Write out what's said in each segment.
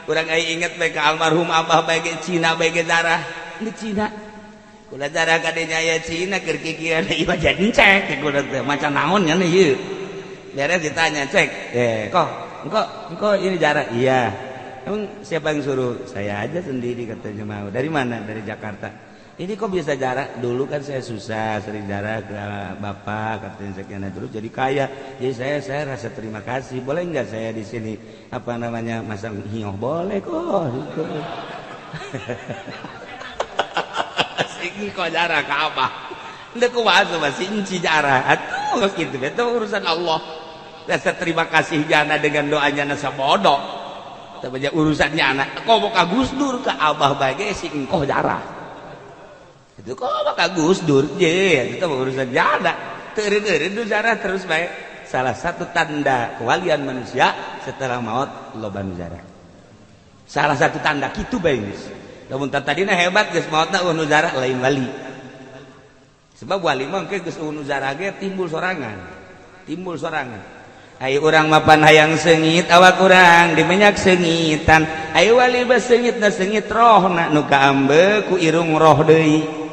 Kurang ai inget bae ka almarhum abah bae ge Cina bae ge darah. Ini Cina. Kula darah kadenya aya Cina keur kikiran ieu jadi cek kula teh macan naon nya ieu. Beres ditanya cek, kok engko ini jarah. Iya. Emang siapa yang suruh? Saya aja sendiri katanya mau. Dari mana? Dari Jakarta. Ini kok bisa jarah? Dulu kan saya susah, sering jarah ke bapak katanya sekian terus jadi kaya. Jadi saya rasa terima kasih. Boleh nggak saya di sini apa namanya masang hioh? Boleh kok. Gitu. Sing kok jarah ke apa? Ndek kumaha masih inci jarah. Atuh gitu itu urusan Allah. Rasa terima kasih jana dengan doanya nasa bodoh. Tapi urusannya anak. Kok mau ka Gus Dur ke abah bae si engkoh jarah. Itu kok maka Gus Dur je itu urusan jana teureun-eureun jarah terus bae. Salah satu tanda kewalian manusia setelah maut loba nu jarah. Salah satu tanda kitu bae geus. Lamun tadina hebat geus maotna eueuh nu jarah lain wali. Sebab wali mah engke geus eueuh nu jarah ge timbul sorangan. Timbul sorangan. Ayo urang mapan hayang seungit awak urang dimenyak seungitan. Ayo wali bas seungitna seungit rohna nu kaambe ku irung roh deui.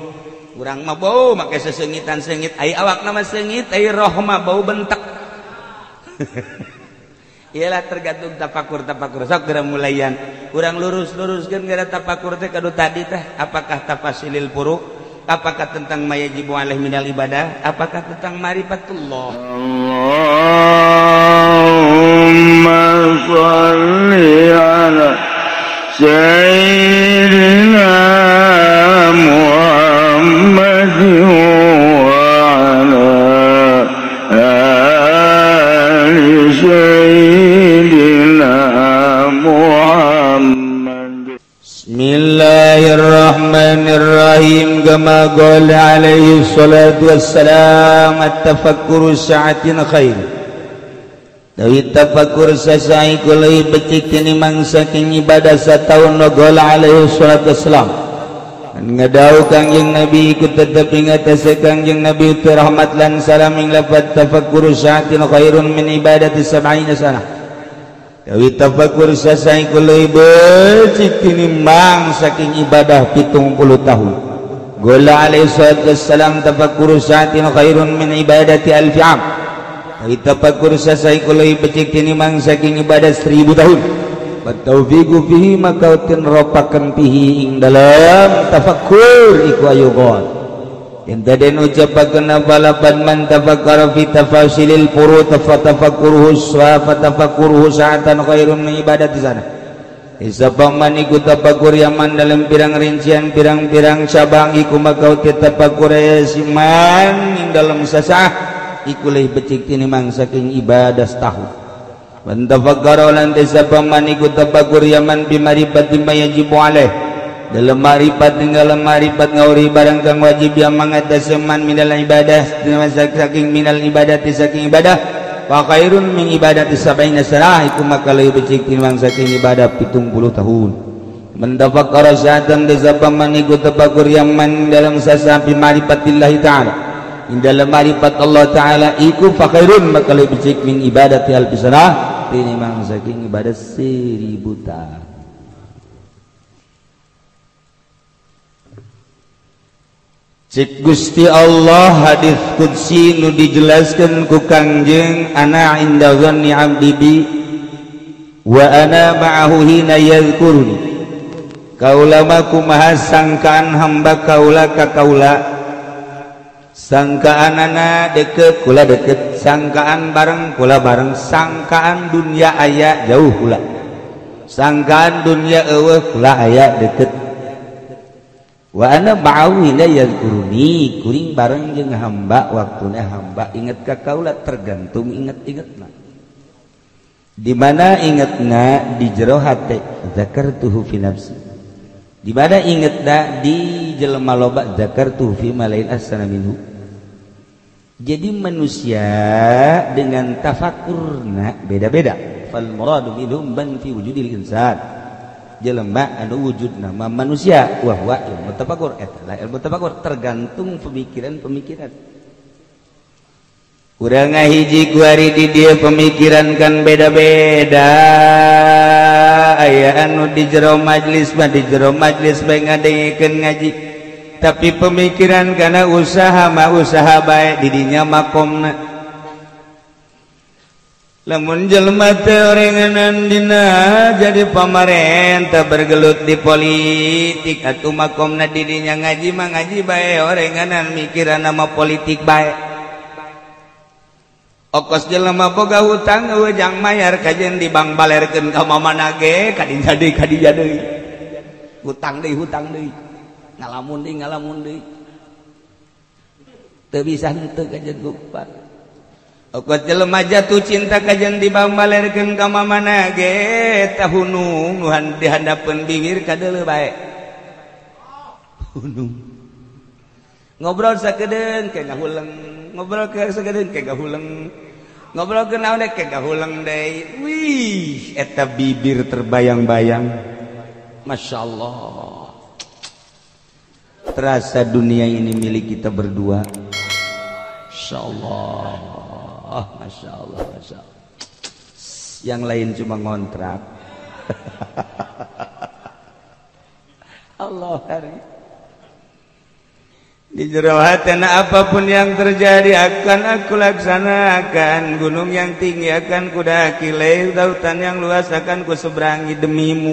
Urang mah bau make seseungitan seungit, ai awakna mah seungit, ai roh mah bau bentek. Iyalah tergantung tafakur-tafakur sok geura mulayan. Urang lurus-luruskeun gara tafakur teh kadu tadi teh, apakah tafasilil furu', apakah tentang mayajibu alaih minal ibadah, apakah tentang marifatullah. Allahumma shalli ala sayyidina Muhammad wa ala ali sayyidina Muhammad. Bismillahirrahmanirrahim. Kama qala alaihi salatu wassalam, at-tafakkuru sa'atin khair. Dawi tafakur sasai kulai becik tinimang saking ibadah sataun qala alaihi salatu wassalam. Ngadau Kangjeng Nabi ikut tetep ingat Kangjeng Nabi itu rahmat lan salam ing lafat tafakkuru sa'atin khairun min ibadati sab'ina sanah. Dawi tafakur sasai kulai becik tinimbang saking ibadah 70 tahun. Qala alaihi salatu wassalam tafakkuru sa'atin khairun min ibadati alfi am. Dawi tafakur sasai kulai becik tinimbang saking ibadah 1000 tahun. Bataufiqu fihi maka tin ropakan fihi ing dalam tafakkur iku ayugon. Yang tadi ucapakeun balapan man tafakkara fi tafasilil furu tafakkuruhu wa tafakkuruhu sa'atan khairun min ibadati sana. Isapa man iku tafakkur yaman dalam pirang rincian pirang-pirang cabang iku maka tafakkur siman ing dalam sasah iku leuwih becik tinimbang saking ibadah setahun. Man tafakkara lan sapa man iku tafakur yaman bi marifati ma yajibu alaih. Dalam marifat dalam marifat ngauri barang kang wajib yang mangatasi man minal ibadah saking minal ibadati saking ibadah wa khairun min ibadati sab'ina sanah iku maka leuwih becik tinimbang saking ibadah 70 tahun. Man tafakkara sa'atan sapa man iku tafakur yaman dalam sasa bi marifatillahi ta'ala. Dalam marifat Allah Ta'ala iku fa khairun maka leuwih becik min ibadati alfi sanah tinimbang saking ibadah 1000 tahun. Cik Gusti Allah hadis qudsi nu dijelaskeun ku Kangjeng ana inda dhanni 'abdi bi wa ana ma'ahu hina yadhkuruni. Kaula mah kumaha sangkaan hamba kaula ka kaula, sangkaan ana deket kula deket, sangkaan bareng kula bareng, sangkaan dunia aya jauh kula, sangkaan dunia eueuh kula aya deket. Wa ana ma'ahu hina yadhkuruni, kuring bareng jeung hamba waktuna hamba inget ka kaula tergantung inget-ingetna. Di mana ingetna di jero hate zakartuhu fi nafsi. Di mana ingetna di jelema loba zakartuhu fi malain ahsana minhu. Jadi manusia dengan tafakurna beda-beda. Fal muradu minhum man fi wujudil insan. Jelema anu wujud nama manusia wa huwa ilmu tafakur, eta lah ilmu tafakur tergantung pemikiran-pemikiran. Urang ngahiji kuari di dia pemikiran kan beda-beda. Aya anu di jero majlis mah di jero majlis bae ngadengekeun ngaji. Tapi pemikiran kana usaha mah usaha bae didinya makomna. Lamun jelema teh orenganan dina jadi pamarentah bergelut di politik atuh makomna didinya ngaji mah ngaji bae orenganan mikiran nama politik bae. Okos jelema boga hutang eueuh jang mayar kajen di bank balerkeun ka mamana ge kadinya deui kadinya deui. Hutang deui ngalamun deui. Teu bisa henteu kajen kupat. Okot jelema jatuh cinta kajen di bank balerkeun ka mamana ge tah hunung nu dihandapeun bibir kadeuleu bae. Hunung. Ngobrol sakedeung ke ngahuleng, ngobrol ke sakedeung ke ngahuleng. Ngobrol ke naon ke ngahuleng deui. Wih, eta bibir terbayang-bayang. Masya Allah. Terasa dunia ini milik kita berdua. Masya Allah. Oh, Masya Allah, Masya Allah. Yang lain cuma ngontrak. Allah hari. Di jero hatena apapun yang terjadi akan aku laksanakan. Gunung yang tinggi akan kudaki, lautan yang luas akan kuseberangi demimu.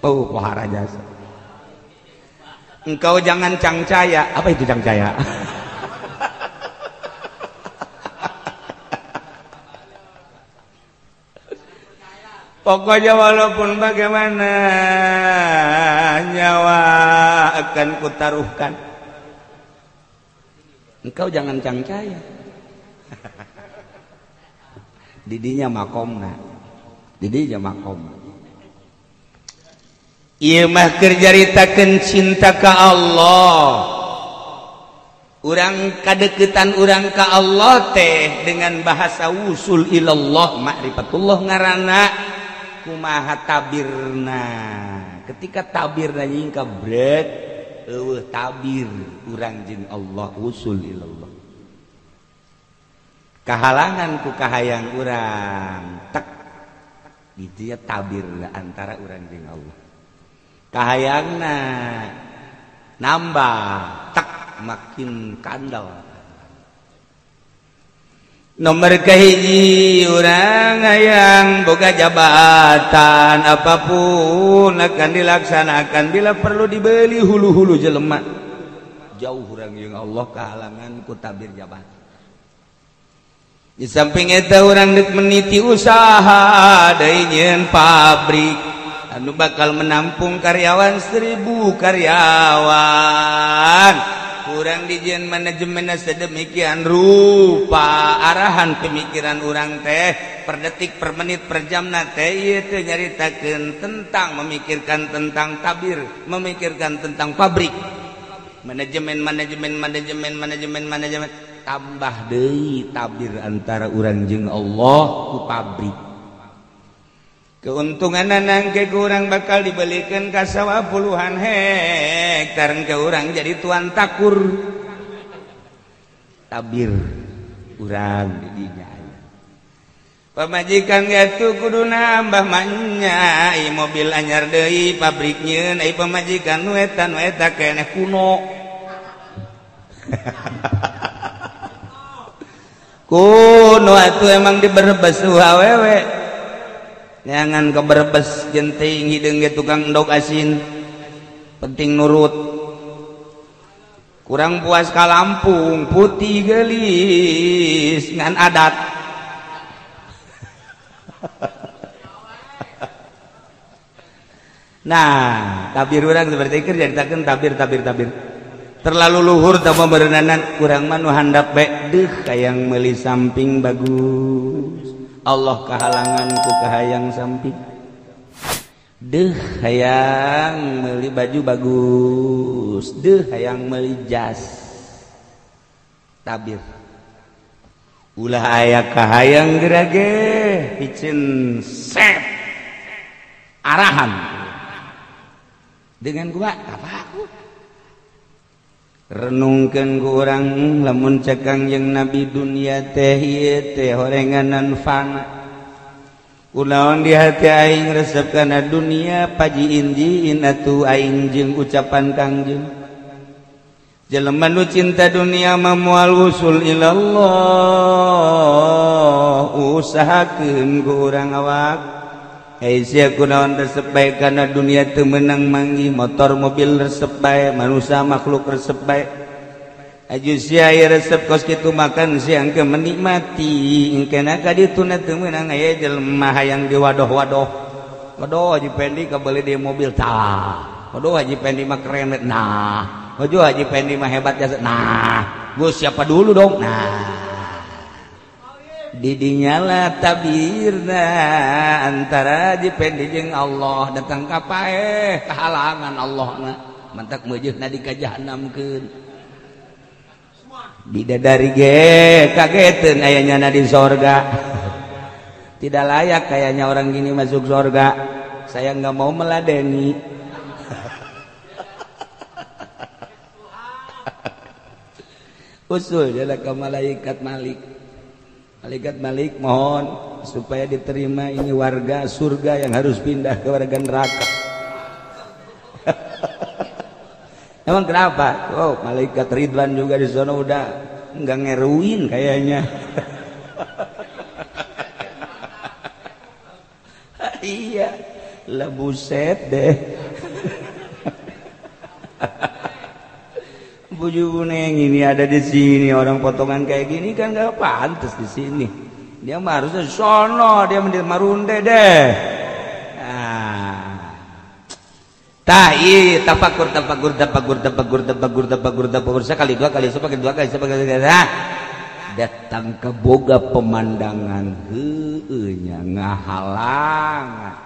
Oh, pohara jasa. Engkau jangan cangcaya. Apa itu cangcaya? Pokoknya walaupun bagaimana nyawa akan kutaruhkan. Engkau jangan cangcaya. Didinya makomna. Didinya makomna. Ieu mah keur caritakeun cinta ka Allah. Urang kadeukeutan urang ka Allah teh dengan bahasa wusul ilallah ma'rifatullah ngaranna. Kumaha tabirna. Ketika tabirna nyingka bret eueuh tabir urang jeung Allah usul ilallah. Kahalangan ku kahayang urang tek gitu ya tabirna antara urang jeung Allah. Kahayangna nambah tek makin kandel. Nomor kahiji urang hayang boga jabatan apapun akan dilaksanakan bila perlu dibeli hulu-hulu jelema. Jauh urang jeung Allah kahalangan ku tabir jabatan. Di samping eta urang deuk meniti usaha deui nyieun pabrik anu bakal menampung karyawan 1000 karyawan. Kurang dijieun manajemen sedemikian rupa arahan pemikiran urang teh per detik per menit per jam na teh ieu teh nyaritakeun tentang memikirkan tentang tabir, memikirkan tentang pabrik, manajemen manajemen manajemen manajemen manajemen tambah deui tabir antara urang jeung Allah ku pabrik. Keuntungan nangke kurang bakal dibelikan ka sawah puluhan hektar ke urang jadi tuan takur tabir urang didinya. Pamajikan gatu kudu nambah manya ai mobil anyar deui pabrik nyeun ai pamajikan nu eta nu eta keneh kuno. Kuno atuh emang diberebes awewe. Jangan keberbes jenting hideung ge tukang endog asin penting nurut. Kurang puas ka Lampung putih gelis ngan adat. Nah, tabir urang seperti keur caritakeun tabir tabir tabir. Terlalu luhur tambah berenanan kurang mah nu handap bae deuh hayang meuli samping bagus. Allah kahalangan ku kahayang samping. Deuh hayang meuli baju bagus, deuh hayang meuli jas. Tabir. Ulah aya kahayang gerage piceun set arahan. Dengan gua apa aku? Renungkeun ku urang lamun cekang jeung nabi dunia teh ieu teh horenganan fana. Kunaon di hati aing resep kana dunia paji injiin atuh aing jeung ucapan Kangjeng. Jelema nu cinta dunia mah moal wusul ilallah, usahakeun ku urang awak. Ai sia kunaon resep bae kana dunia teu meunang manggih motor mobil resep bae, manusia makhluk resep bae. Aju sia resep kos kitu makan siang ke menikmati engkena ka dituna teu meunang aya jelema hayang diwadoh-wadoh. Waduh Haji Pendi kabeuli di mobil tah. Waduh Haji Pendi mah keren nah. Waduh Haji Pendi mah hebat jasa nah. Gua siapa dulu dong nah. Didinya lah tabirna antara Haji Pendi jeung Allah datang ka paeh kahalangan Allahna mantak meujeuhna di ka jahanamkeun. Bidadari ge kageteun ayanya na di sorga. Tidak layak kayaknya orang gini masuk sorga. Saya nggak mau meladeni. Usul jalan ke malaikat Malik. Malaikat Malik mohon supaya diterima ini warga surga yang harus pindah ke warga neraka. Emang kenapa? Oh, malaikat Ridwan juga di sana udah nggak ngeruin kayaknya. Iya, lah buset deh. Buju neng ini ada di sini orang potongan kayak gini kan nggak pantas di sini. Dia mah harusnya sono, dia mending marunde deh. Tah ieu tafakur tafakur tafakur tafakur tafakur tafakur tafakur sekali dua kali sepakali dua kali sepakali tiga datang ke boga pemandangan heueuh nya ngahalangan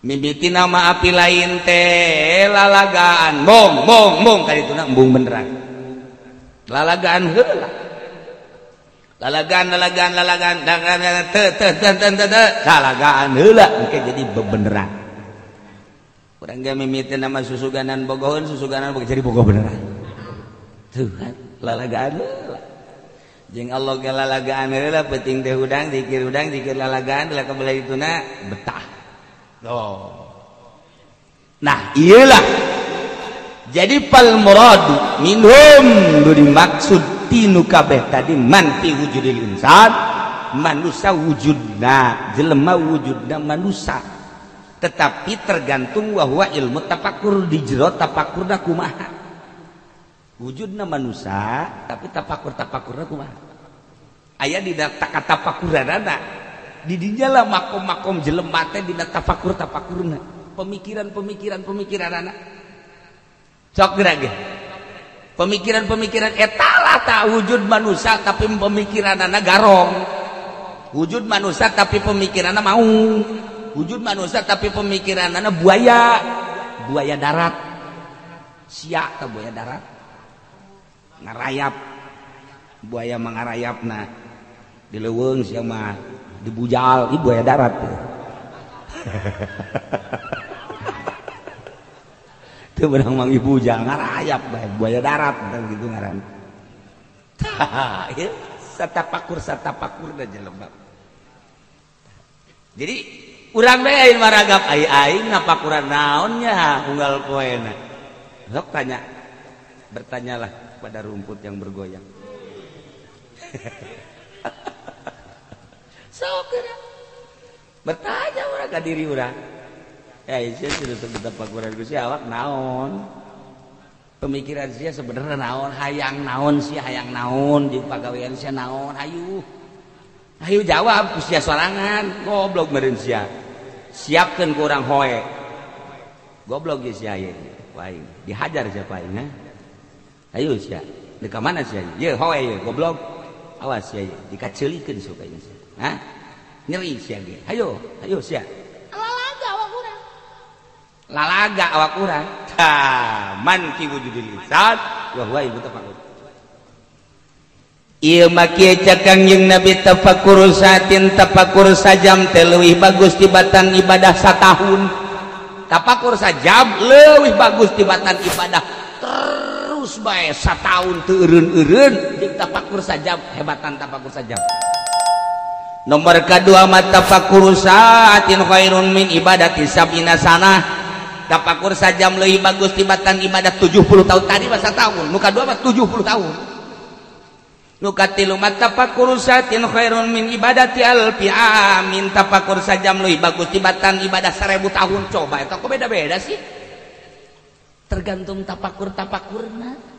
mimiti nama api lain teh lalagaan bong bong bong kali itu embung beneran lalagaan heula lalagaan lalagaan lalagaan teu teu teu teu teu lalagaan heula engke jadi bebeneran. Urang ge mimiti nama susuganan bogoheun susuganan bogoh jadi bogoh beneran. Tuh kan lalagaan heula. Jeung Allah ge lalagaan heula peuting teh hudang zikir lalagaan lah kabelah dituna betah. Oh. Nah, iyalah. Jadi fal muradu minhum nu dimaksud tinu kabeh tadi man fi wujudil insan, manusia wujudna, jelema wujudna manusia. Tetapi tergantung bahwa ilmu tafakur di jero tafakurna kumaha. Wujudna manusia tapi tafakur-tafakurna kumaha. Aya dina tafakuranana. Di dinya lah makom-makom jelema teh dina tafakur-tafakurna. Pemikiran-pemikiran pemikiranana. Sok geura ge. Pemikiran-pemikiran eta lah ta wujud manusia tapi pemikiranana garong. Wujud manusia tapi pemikiranana mau. Wujud manusia tapi pemikiranana buaya, buaya darat, siak atau buaya darat, ngarayap, buaya mengarayap nah, di leuweung sia mah dibujal, ih buaya darat. Teu beunang mang ibujal ngarayap bae buaya darat gitu ngaran. Tah, ieu satapakur satapakurna jelema. Jadi urang bae aing maragap ai aing napakuran naonnya unggal poena. Sok tanya. Bertanyalah pada rumput yang bergoyang. Sok bertanya urang ka diri urang. Ya sia sudah sebut tapakuran ku sia awak naon. Pemikiran sia sebenarnya naon, hayang naon sia hayang naon jeung pagawean sia naon hayu. Ayo jawab ku sia sorangan, goblok meureun sia. Siapkeun ku urang hoe. Goblok ge sia ieu. Aing dihajar sia aing ha. Ayo sia, di ka mana sia? Ye hoe ye goblok. Awas sia ye, dikaceulikeun sok aing sia. Ha? Nyeri sia ge. Hayo, hayo sia. Lalaga awak urang. Lalaga awak urang. Tah, man ki wujudil insan wa huwa ibu tafakur. Ieu mah kieu cek Kangjeng Nabi tafakur saatin tafakur sajam teh leuwih bagus tibatan ibadah satahun. Tafakur sajam leuwih bagus tibatan ibadah terus bae satahun teu eureun-eureun jeung tafakur sajam hebatan tafakur sajam. Nomor kedua mah tafakur saatin khairun min ibadati sab'ina sanah. Tafakur sajam leuwih bagus tibatan ibadah 70 tahun. Tadi mah satahun, nu kadua mah 70 tahun. Nu katilu mah tafakur saatin khairun min ibadati alfi amin. Tafakur sajam leuwih bagus tibatan ibadah 1000 tahun. Coba eta kok beda-beda sih? Tergantung tafakur-tafakurna.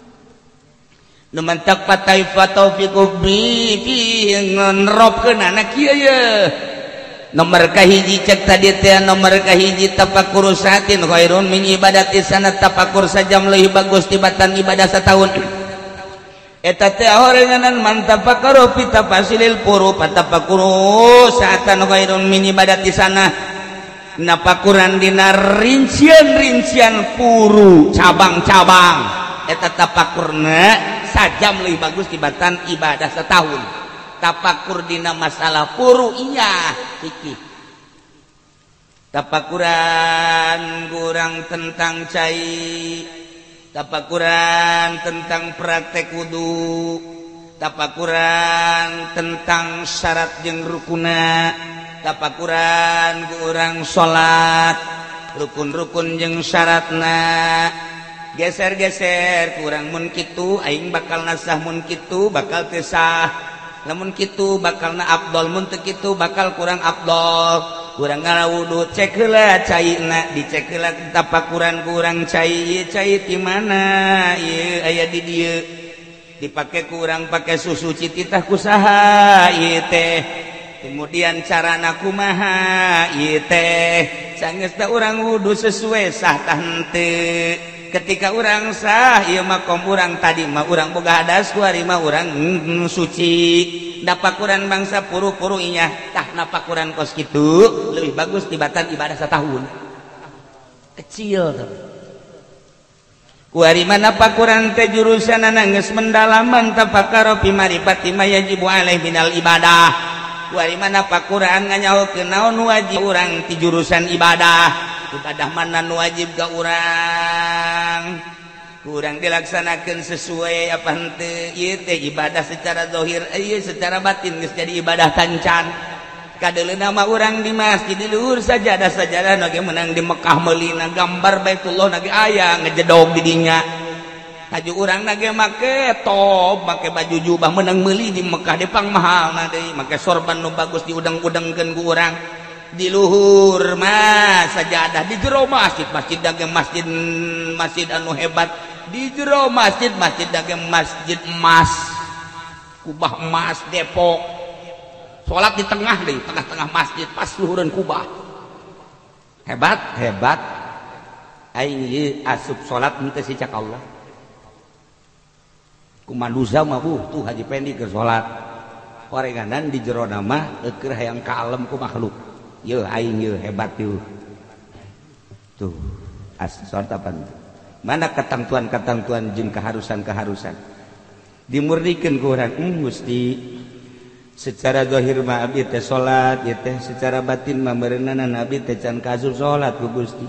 Nu mantak pataifa taufiqu bi ngeropkeun anak kieu ye. Nomor kahiji cek tadi teh nomor kahiji tafakur saatin khairun min ibadati sanat. Tafakur sajam leuwih bagus tibatan ibadah satahun. Eta teh horenganan man tafakkaru fi tafasilil furu fatafakuru saatan khairun min ibadati sanah. Napakuran dina rincian-rincian puru cabang-cabang eta tafakurna sajam lebih bagus tibatan ibadah setahun. Tafakur dina masalah puru iya fikih. Tafakuran kurang tentang cai, tafakuran tentang praktek wudu, tafakuran tentang syarat jeung rukuna, tafakuran kurang salat, rukun-rukun jeung syaratna. Geser-geser kurang mun kitu aing bakal nasah, mun kitu bakal teu sah, lamun kitu bakalna afdol, mun teu kitu bakal kurang afdol. Kurang ngarawudu cek heula caina, dicek heula tafakuran kurang cai, cai ti mana ieu aya di dieu, dipake kurang pake susu cititah kusaha ieu teh, kemudian carana kumaha ieu teh, sanggeus teh urang wudu sesuai sah tah henteu. Ketika urang sah ieu mah kom urang tadi mah urang boga hadas kuari mah urang suci. Napakuran bangsa puru-puru inya tah napakuran kos kitu leuwih bagus tibatan ibadah satahun. Kecil tuh. Kuari mah napakuran teh jurusanana geus mendalaman tafakkaru fi marifati ma yajibu alaihi minal ibadah. Kuari mah napakuran nganyahokeun naon wajib urang ti jurusan ibadah. Ibadah mana nu wajib ka urang, kurang dilaksanakan sesuai apa henteu ieu teh ibadah secara zahir ieu secara batin geus jadi ibadah tancan. Kadeuleuna mah urang di masjid di luhur sajadah-sajadah nu ge meunang di Mekah meulina gambar Baitullah na ge aya ngejedog di dinya. Haju urang na ge make top, make baju jubah meunang meuli di Mekah depang mahalna deui, make sorban nu bagus diudeng-udengkeun ku urang. Di luhur mah sajadah di jero masjid, masjid dage masjid masjid anu hebat, di jero masjid masjid dage masjid emas, kubah emas Depok. Salat di tengah deui, tengah-tengah masjid pas luhureun kubah. Hebat, hebat. Aing ieu asup salat henteu si cak Allah. Kumanusa mah tuh Haji Pendi keur salat. Horenganan di jero mah keur hayang kalem ku makhluk. Yeuh aing yeuh hebat yeuh. Tuh asor tapan. Mana ketentuan-ketentuan jeung keharusan-keharusan. Dimurnikan ku urang Gusti. Secara zahir mah abdi teh salat ieu teh, secara batin mah meureunana abdi teh can kaasup salat ku Gusti.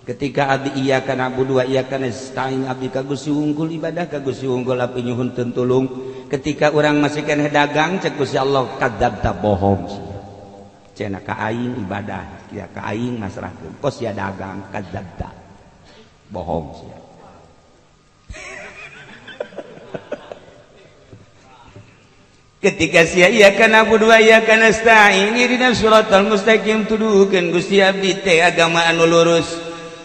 Ketika abdi iyyaka na'budu wa iyyaka nasta'in abdi ka Gusti unggul ibadah ka Gusti unggul abdi nyuhunkeun tulung. Ketika urang masih keneh dagang cek Gusti Allah kadzabta bohong. Cenah ka aing ibadah, ya ka aing masrahkeun. Kos sia dagang kadzabta. Bohong sia. Ketika sia iyyaka na'budu wa iyyaka nasta'in ihdinas siratal mustaqim tuduhkeun Gusti abdi teh agama anu lurus.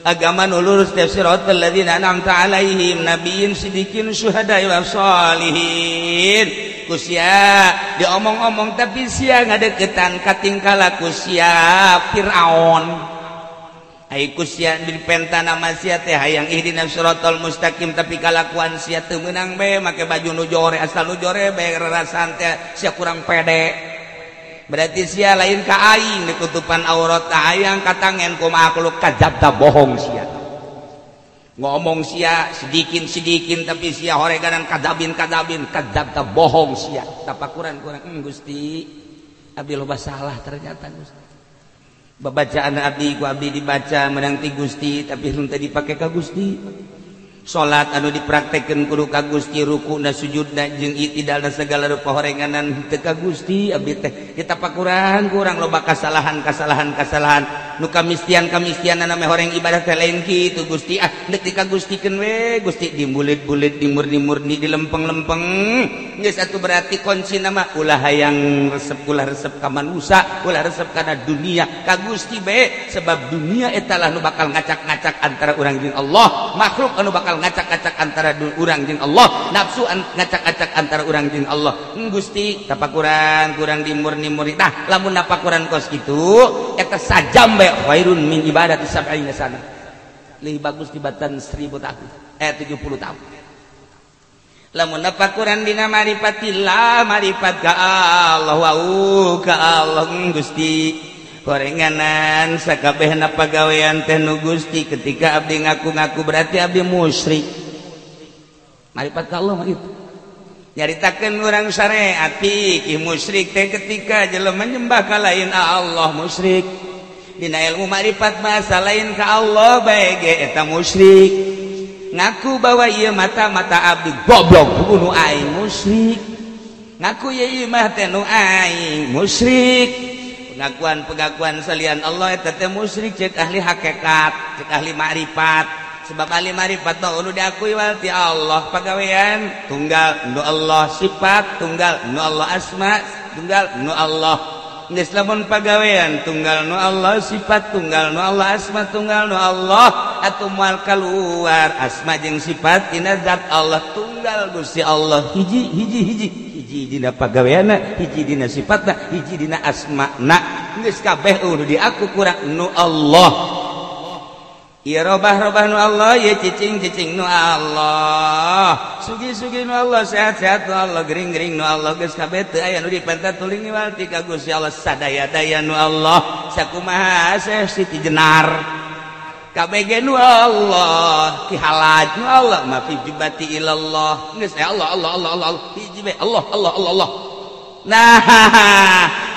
Agama anu lurus teh siratal ladzina an'amta alaihim nabiyyin sidiqin syuhada wa sholihin. Kusia diomong-omong tapi sia ngadeukeutan katingkah laku sia Firaun. Ai kusia dipenta nama sia teh hayang ihdinas siratal mustaqim tapi kalakuan sia teu meunang bae make baju nu jore asal nu jore bae rarasaan teh sia kurang pede. Berarti sia lain ka aing dikutupan aurat hayang katangen ku makhluk kadzabta bohong sia. Ngomong sia sedikin-sedikin tapi sia horeganan kadzabin-kadzabin kadzabta bohong sia. Tapakuran kurang Gusti abdi loba salah ternyata Gusti. Babacaan abdi ku abdi dibaca menang ti Gusti tapi henteu dipake ka Gusti. Salat anu dipraktekkeun kudu ka Gusti rukuna sujudna jeung itidalna segala rupa horenganan teu ka Gusti abdi teh ditapakuran kurang loba kasalahan kasalahan kasalahan nu kamistian-kamistianna meh horeng ibadah teh lain kitu Gusti ah deuk dikagustikeun we Gusti dimbulit-bulit dimurni-murni dilempeng-lempeng geus atuh berarti kuncina mah ulah hayang resep ulah resep ka manusa ulah resep kana dunia ka Gusti bae sebab dunia eta lah nu bakal ngacak-ngacak antara urang jeung Allah makhluk anu bakal ngacak-ngacak antara urang jeung Allah nafsu ngacak-ngacak antara urang jeung Allah Gusti tapakuran kurang dimurni-murni tah lamun napakuran kos kitu eta sajam bae khairun min ibadati sab'ina sana leuwih bagus dibatan 1000 tahun 70 tahun lamun napakuran dina marifatillah marifat ka Allah wau ka Allah Gusti gorenganan sakabehna pagawean teh nu Gusti ketika abdi ngaku-ngaku berarti abdi musyrik marifat ka Allah mah itu nyaritakeun urang syariat fikih musyrik teh ketika jelema nyembah ka lain Allah musyrik dina ilmu marifat mah salain ka Allah bae ge eta musyrik ngaku bahwa ieu mata-mata abdi goblok bunuh aing musyrik ngaku ieu mah teh nu aing musyrik pengakuan-pengakuan salian Allah eta teh musyrik cek ahli hakikat cek ahli ma'rifat sebab ahli ma'rifat mah kudu diakui wal ti Allah pagawean tunggal nu Allah sifat tunggal nu Allah asma tunggal nu Allah geus lamun pagawean tunggal nu Allah sifat tunggal nu Allah asma tunggal nu Allah atuh moal kaluar asma jeung sifat tina zat Allah tunggal Gusti Allah hiji hiji hiji hiji dina pagaweanna hiji dina sifatna hiji dina asmana geus kabeh udah diaku kurang nu Allah ieu robah-robah nu Allah ieu cicing-cicing nu Allah sugi-sugi nu Allah sehat-sehat nu Allah gering-gering nu Allah geus kabeh teu aya nu dipenta tuling niwal ti ka Gusti Allah sadaya-daya nu Allah sakumaha Siti Jenar kabeh nu Allah ki halaj nu Allah ma fi jibati ilallah geus Allah Allah Allah Allah hiji bae Allah Allah Allah Allah nah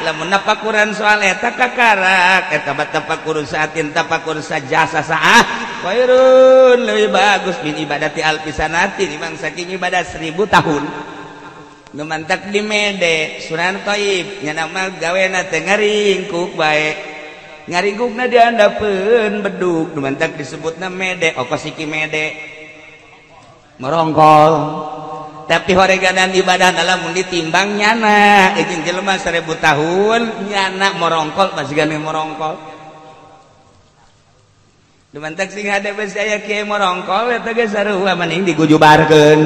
lamun napakuran soal eta kakarak eta tapakur saatin tapakur sajasa saah khairun leuwih bagus min ibadati alfisanati dimang saking ibadah 1000 tahun nu mantak di mede Sunan Thaib nya mah gawena teh ngaringkuk bae ngaringkukna diandapeun bedug nu mantak disebutna mede okos iki mede merongkol tapi horeganan ibadah lamun ditimbang nyana jeung jelema 1000 tahun nyana morongkol masih gane morongkol dumantak sing hade besi aya kiai morongkol eta ge sarua mending digujubarkeun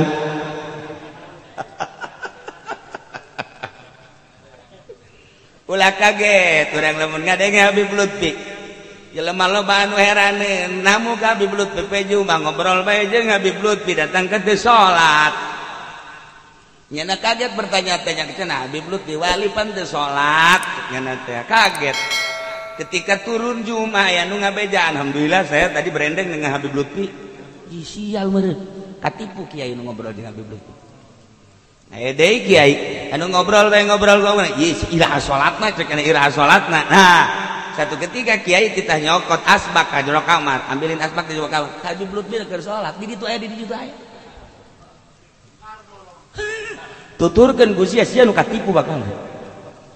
ulah kaget urang lamun ngadenge Habib Lutfi jelema loba anu heraneun namu ka Habib Lutfi peju mah ngobrol bae jeung Habib Lutfi datang ke teu salat nyana kaget bertanya-tanya cenah Habib Lutfi wali pan teu salat nyana teh kaget ketika turun Jumat ya nu ngabeja alhamdulillah saya tadi berendeng dengan Habib Lutfi ih sial meureun katipu kiai nu ngobrol jeung Habib Lutfi aya deui kiai anu ngobrol bae ngobrol ngobrol ieu iraha salatna cek iraha salatna nah satu ketika kiai kita nyokot asbak ka jero kamar ambilin asbak di jero kamar Habib Lutfi keur salat di ditu aya di ditu aya tuturkeun ku sia sia nu katipu bakal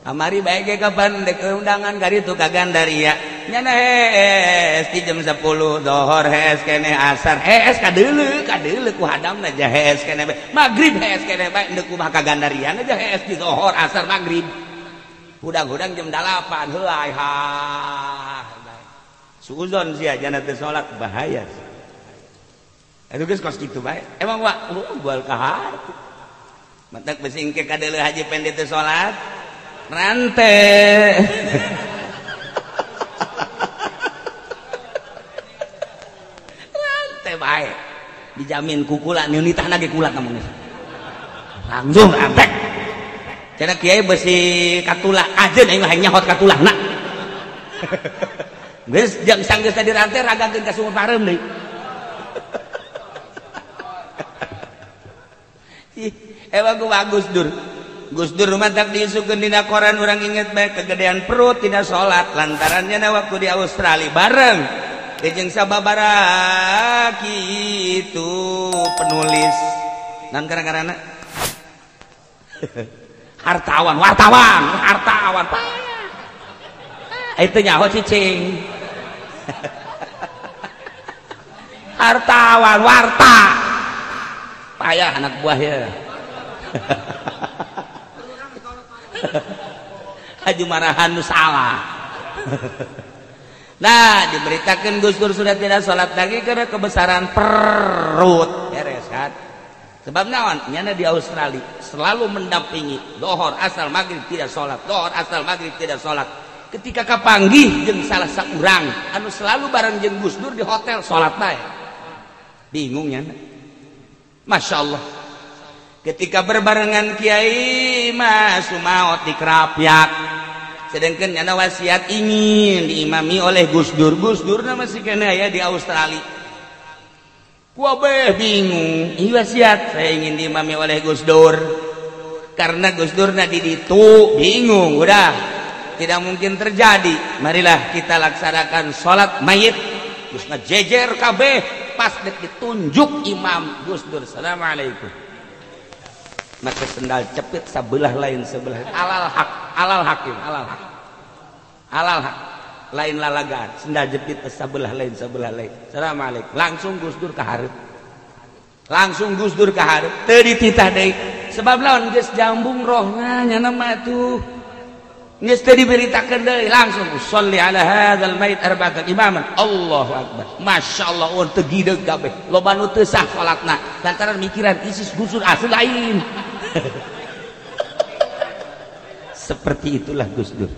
kamari bae ge kapan dek undangan ka ditu ka Gandaria nyana hees di jam 10 zohor hees keneh asar hees kadeuleu kadeuleu ku hadamna ja hees keneh bae magrib hees keneh bae deuk kumaha ka Gandaria aja hees di zohor asar magrib hudang-hudang jam 8 heulai ha suuzon sia jana teu salat bahaya atuh geus kos kitu bae emang wa bual ka harti mantak besi engke kadeuleu haji pendek teu salat rante rante bae dijamin kukula nitahna ge kula kamu langsung rantek cenah kiai besi katula ajeun aing mah nyahot katulahna geus jam sanggeus tadi rante ragangkeun ka sumur pareum deui ih emang bagus Dur Gus Dur mantak diisukeun dina koran urang inget bae kegedean perut tidak salat lantarannya na waktu di Australia bareng Jeung sababaraha kitu penulis. Nan karena hartawan, wartawan, hartawan. Itu nyaho cicing. Hartawan, warta. Payah anak buah ya. Haji marahan nu salah. Nah, diberitakan Gus Dur sudah tidak sholat lagi karena kebesaran perut. Beres kan? Sebab naon? Nyana di Australia selalu mendampingi dohor asal maghrib tidak sholat, dohor asal maghrib tidak sholat. Ketika kapanggih jeung salah saurang anu selalu bareng jeung Gus Dur di hotel sholat bae. Bingung nyana. Masya Allah. Ketika berbarengan kiai mah sumaot di Krapyak. Sedangkan nyana wasiat ingin diimami oleh Gus Dur. Gus Dur masih kena ya di Australia. Gua beh bingung. Ini wasiat saya ingin diimami oleh Gus Dur. Karena Gus Dur na di ditu, bingung udah. Tidak mungkin terjadi. Marilah kita laksanakan sholat mayit. Gus ngajejer kabeh pas ditunjuk imam Gus Dur. Assalamualaikum. Maka sendal cepit sebelah lain sebelah. Alal hak, alal hakim, alal hak. Alal hak. Lain lalagaan, sendal jepit sebelah lain sebelah lain. Assalamualaikum. Langsung Gus Dur ka hareup. Langsung Gus Dur ka hareup. Teu dititah deui. Sebab lawan geus jambung rohna nya mah tuh. Geus teu diberitakeun deui, langsung sholli ala hadzal mait arba'atan imaman. Allahu akbar. Masyaallah urang teu gideug kabeh. Loba nu teu sah salatna lantaran mikiran isis Gus Dur asli lain. Seperti itulah Gus Dur.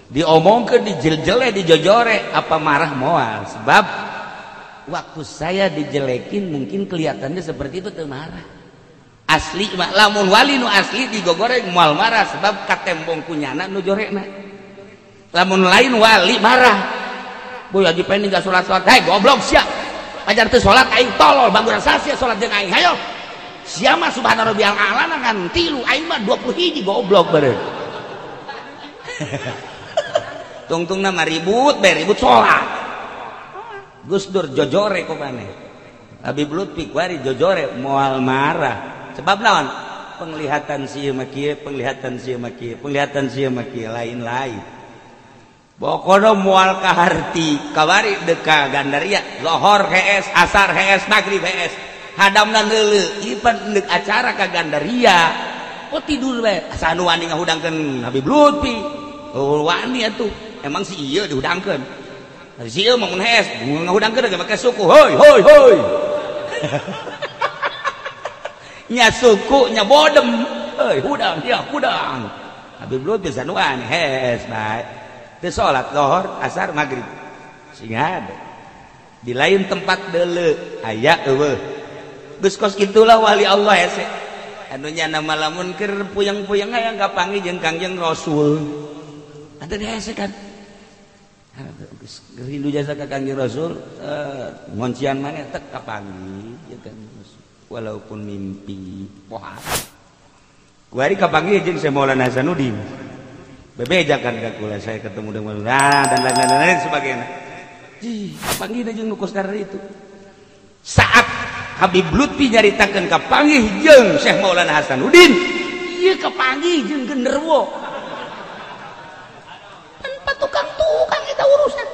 Diomongkeun dijeljele dijojore apa marah moal, sebab waktu saya dijelekin mungkin kelihatannya seperti itu teu marah. Asli mah lamun wali nu asli digogoreng moal marah sebab katembong kunyana nu jorekna. Lamun lain wali marah. Boy haji pengen enggak salat-salat. Hei goblok sia. Pajar teu salat aing tolol bangunan sia salat jeung aing. Hayo. Sia mah subhana rabbiyal a'la ngan 3 aing mah 21 goblok beureum. Tungtung nama ribut, bae ribut salat. Gus Dur jojore ku maneh. Habib Lutfi kuari jojore moal marah. Sebab naon? Penglihatan si mah kieu, penglihatan si mah kieu, penglihatan si mah kieu lain-lain. Pokona moal kaharti, kawari deka Gandaria, lohor HS, asar HS, maghrib HS. Hadamna neuleuh, ieu pan deuk acara ka Gandaria. Oh tidur bae, asa nu wani ngahudangkeun Habib Lutfi. Oh wani atuh. Emang si ieu dihudangkeun. Si ieu mah mun HS, ngahudangkeun ge make suku. Hoi hoi hoi. Nya suku nya bodem. Heuy hudang dia hudang. Habib Lutfi sanuan HS bae. Teu salat lohor, asar, maghrib. Sing ada. Di lain tempat deuleu aya eueuh. Geus kos kitulah wali Allah hese. Anu nya nama lamun keur puyeng-puyeng hayang kapanggih jeung Kangjeng Rasul. Ada hese kan. Rindu jasa ka Kangjeng Rasul, ngoncian maneh tek kapanggih jeung Kangjeng Rasul. Walaupun mimpi pohat. Kuari kapanggih jeung Syekh Maulana Hasanuddin. Bebejakan ka kula saya ketemu dengan Maulana dan lain-lain sebagainya. Ih, kapanggih jeung nu kos itu. Saat Habib Lutfi nyaritakeun kapanggih jeung Syekh Maulana Hasanuddin, ieu kapanggih jeung genderuwo. Tanpa tukang-tukang kita urusan.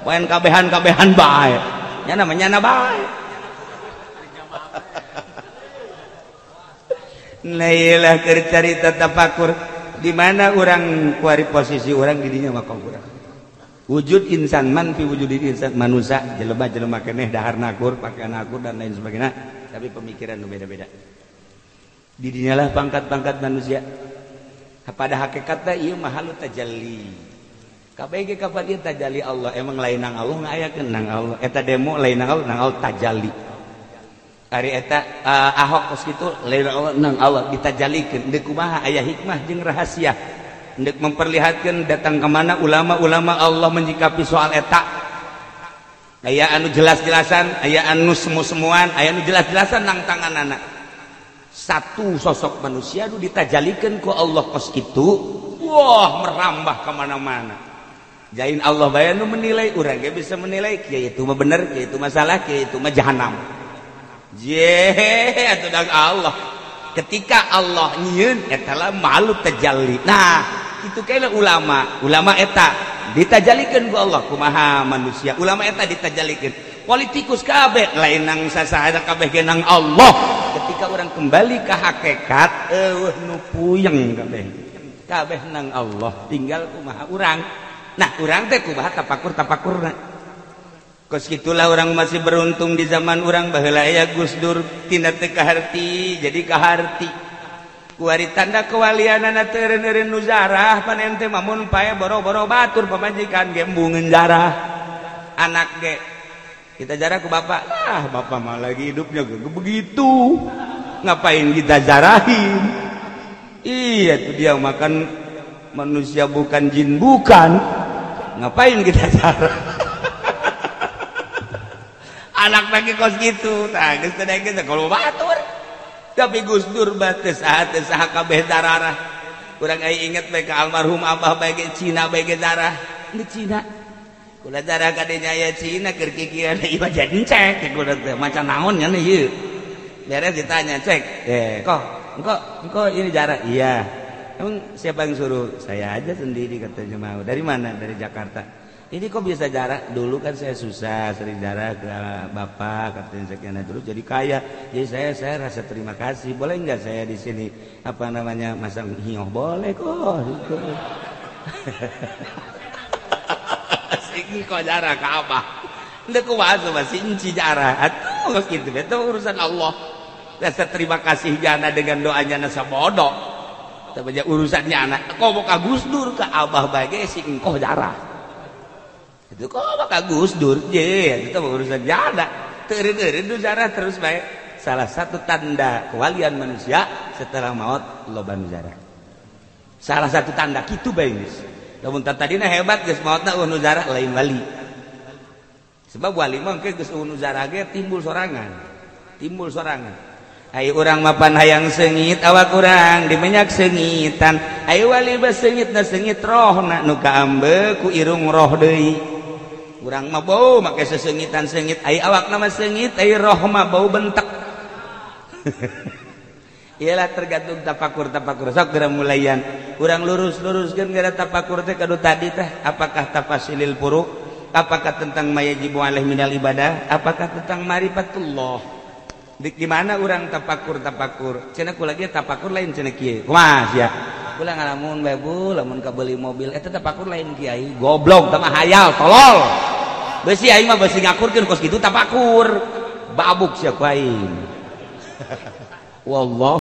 Main kabehan-kabehan bae. Nya namanya nyana bae. Nah iyalah keur carita tafakur di mana urang kuari posisi urang didinya mah urang. Wujud insan man fi wujudil insan manusia jelema-jelema keneh dahar nakur, pakaian nakur dan lain sebagainya, tapi pemikiran nu beda-beda. Didinyalah pangkat-pangkat manusia. Pada hakikatna ieu mah halu tajalli. Kabeh ge kapan ieu tajalli Allah, emang lain nang Allah ngayakeun nang Allah. Eta demo lain nang Allah, nang Allah tajalli. Ari eta Ahok kos kitu lain Allah nang Allah ditajalikeun. Deuk kumaha aya hikmah jeung rahasia. Hendak memperlihatkan datang kemana ulama-ulama Allah menyikapi soal eta. Aya anu jelas-jelasan, aya anu semu-semuan, aya anu jelas-jelasan nang tangan anak. Satu sosok manusia nu ditajalikeun ku Allah kos kitu, wah merambah kemana-mana. Jain Allah bae nu menilai, urang ge bisa menilai kieu itu mah bener, kieu itu masalah, kieu itu mah jahanam. Je atuh dang Allah. Ketika Allah nyieun eta lah malu tajalli. Nah, itu kayaknya ulama, ulama eta ditajalikeun ku Allah kumaha manusia. Ulama eta ditajalikeun. Politikus kabeh lain nang sasaha kabeh ge nang Allah. Ketika orang kembali ke hakikat eueuh nu puyeng kabeh. Kabeh nang Allah, tinggal kumaha urang. Nah, urang teh kumaha tapakur-tapakurna. Kos kitulah orang masih beruntung di zaman urang baheula aya Gus Dur tina teu kaharti jadi kaharti. Kuari tanda kewalianana teu eureun-eureun nu zarah pan ente mah mun pae boro-boro batur pamajikan ge embungeun zarah. Anak ge kita jarah ku bapak, lah bapak mah lagi hidupnya begitu. Ngapain kita jarahin? Iya tuh dia makan manusia bukan jin bukan. Ngapain kita jarah? Anak lagi kos gitu, tah geus teh geus kalau batur. Tapi Gus Dur bates saha kabeh dararah. Urang ai inget bae ka almarhum abah bae ge Cina bae ge darah. Ini Cina. Kula darah kadenya aya Cina keur kikieuan ieu mah jadi cek kula teh macan naon nya ieu. Beres ditanya cek, kok engko ini jarah. Iya. Emang siapa yang suruh? Saya aja sendiri katanya mau. Dari mana? Dari Jakarta. Ini kok bisa jarah? Dulu kan saya susah, sering jarah ke bapak katanya sekian terus jadi kaya. Jadi saya rasa terima kasih. Boleh nggak saya di sini apa namanya masang hioh? Boleh kok. Gitu. Sing kok jarah ke apa? Ndek kumaha masih inci jarah. Atuh gitu itu urusan Allah. Rasa terima kasih jana dengan doanya nasa bodoh. Tapi urusannya anak. Kok mau ka Gus Dur ke abah bae ge si engkoh jarah. Itu kok mau ka Gus Dur je, itu urusan jana. Teureun-eureun nu jarah terus bae. Salah satu tanda kewalian manusia setelah maut loba nu jarah. Salah satu tanda kitu bae geus. Lamun tadina hebat geus maotna eueuh nu jarah lain wali. Sebab wali mah engke geus eueuh nu jarah ge timbul sorangan. Timbul sorangan. Ayo urang mapan hayang seungit awak urang dimenyak seungitan. Ayo wali bas seungit na seungit rohna nu kaambe ku irung roh deui. Urang mah bau make seseungitan seungit, ayo awakna mah seungit, ayo roh mah bau bentek. Iyalah tergantung tapakur-tapakur sok geura mulayan. Urang lurus-luruskeun gara tapakur teh kadu tadi teh apakah tafasilil furu, apakah tentang mayajibu alaih minal ibadah, apakah tentang marifatullah. Di mana orang tapakur-tapakur cenah kula ge tapakur lain cenah kieu kumaha sia kula ngalamun bae bu lamun kabeli mobil eta tapakur lain kiai goblok tah mah hayal tolol beusi aing mah beusi ngakurkeun kos kitu tapakur babuk sia ku aing wallah.